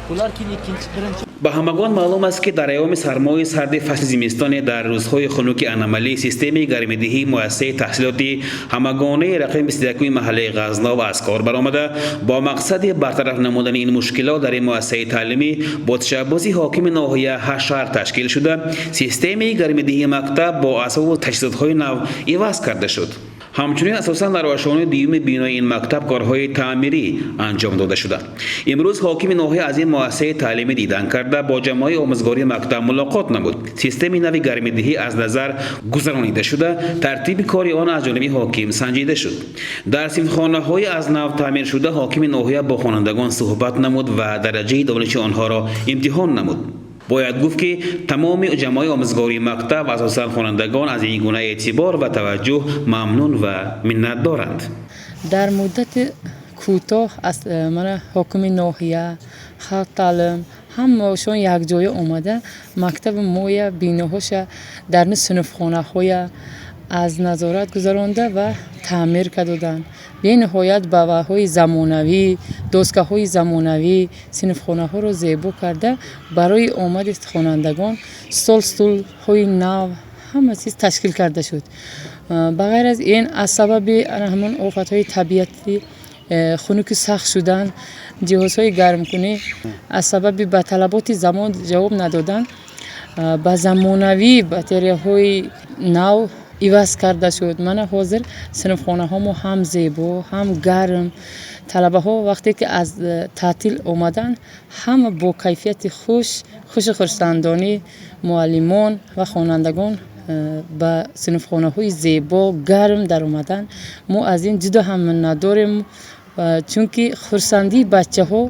Ular keyin ikkinchi, birinchi Ба ҳамагон маълум аст, ки дар айёми сармои сарди фасли зимистоне, дар рӯзҳои хунуки аномалӣ, системаи гармидиҳии муассисаи таҳсилоти ҳамагонаи рақами 21-уми маҳаллаи Ғазнов аз кор баромада, бо мақсади бартараф намудани ин мушкилот дар ин муассисаи таълимӣ бо ташаббуси ҳокими ноҳия ҳашар ташкил шуда, системаи гармидиҳии мактаб бо асбобу таҷҳизотҳои нав иваз карда шуд. Ҳамчунин, асосан дар ошёнаи дуюми бинои ин мактаб корҳои таъмирӣ анҷом дода шуда. Имрӯз ҳокими ноҳия аз ин муассисаи таълимӣ дидан карда, бо ҷамоаи омӯзгории мактаб мулоқот намуд. Системаи нави гармидиҳӣ аз назар гузаронида шуда, тартиби кори он аз ҷониби ҳоким санҷида шуд. Дар синфхонаҳои аз нав таъмиршуда ҳокими ноҳия бо хонандагон суҳбат намуд ва дараҷаи дониши онҳоро имтиҳон намуд. Бояд гуфт, ки тамоми ҷамоаи омӯзгории мактаб ва асосан хонандагон аз ин гуна эътибор ва таваҷҷӯҳ мамнун ва миннатдоранд. Дар муддати кӯтоҳ аз мана ҳокими ноҳия, халқ таълим, ҳамаашон якҷоя омада, мактаби моя, биноҳоша, дарни синфхонаҳоя аз назорат гузаронда ва таъмир кардоданд. Бениҳоят ба ваҳои замонавӣ, доскаҳои замонавӣ синфхонаҳоро зебо карда, барои омади хонандагон стол, стулҳои нав, ҳама чиз ташкил карда шуд. Ба ғайр аз ин, аз сабаби ҳамон офатҳои табиатӣ, хунуку сахт шудан, ҷиҳозҳои гармкунӣ аз сабаби ба талаботи замон ҷавоб надодан, ба замонавӣ батареяҳои нав иваз карда шуд. Мана, ҳозир синфхонаҳомо ҳам зебо, ҳам гарм. Талабаҳо вақте ки аз таътил омаданд, ҳама бо кайфияти хуш, хушу хурсандонӣ, муаллимон ва хонандагон ба синфхонаҳои зебо, гарм даромаданд. Мо аз ин ҷудо ҳам миннатдорем, чунки хурсандии бачаҳо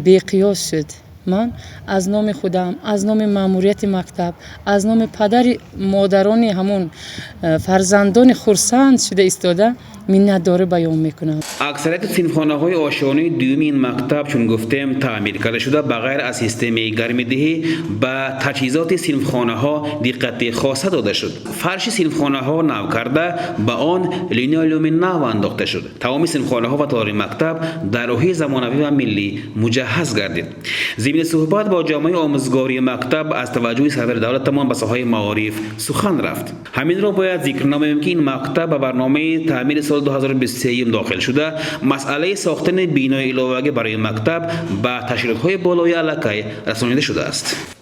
беқиёс шуд. Ман аз номи худам, аз номи маъмурияти мактаб, аз номи падари модарони ҳамон фарзандони хурсанд шуда истода миннатдорӣ баён мекунам. Аксарияти синфхонаҳои ошёнаи дуюми ин мактаб, чун гуфтем, таъмир карда шуда, ба ғайр аз системаи гармидиҳӣ ба таҷҳизоти синфхонаҳо диққати хоса дода шуд. Фарши синфхонаҳо нав карда, ба он линолеуми нав андохта шуд. Тамоми синфхонаҳо ва толори мактаб дар рӯҳи замонавӣ ва миллӣ муҷаҳҳаз гардид. Зимни суҳбат бо ҷамоаи омӯзгории мактаб аз таваҷҷӯҳи сарвари давлатамон ба соҳаи маориф сухан рафт. Ҳаминро бояд зикр намоем, ки ин мактаб ба барномаи таъмири соли 2023 дохил шуда, масъалаи сохтани бинои иловагӣ барои мактаб ба ташкилотҳои болои аллакай расонида шудааст.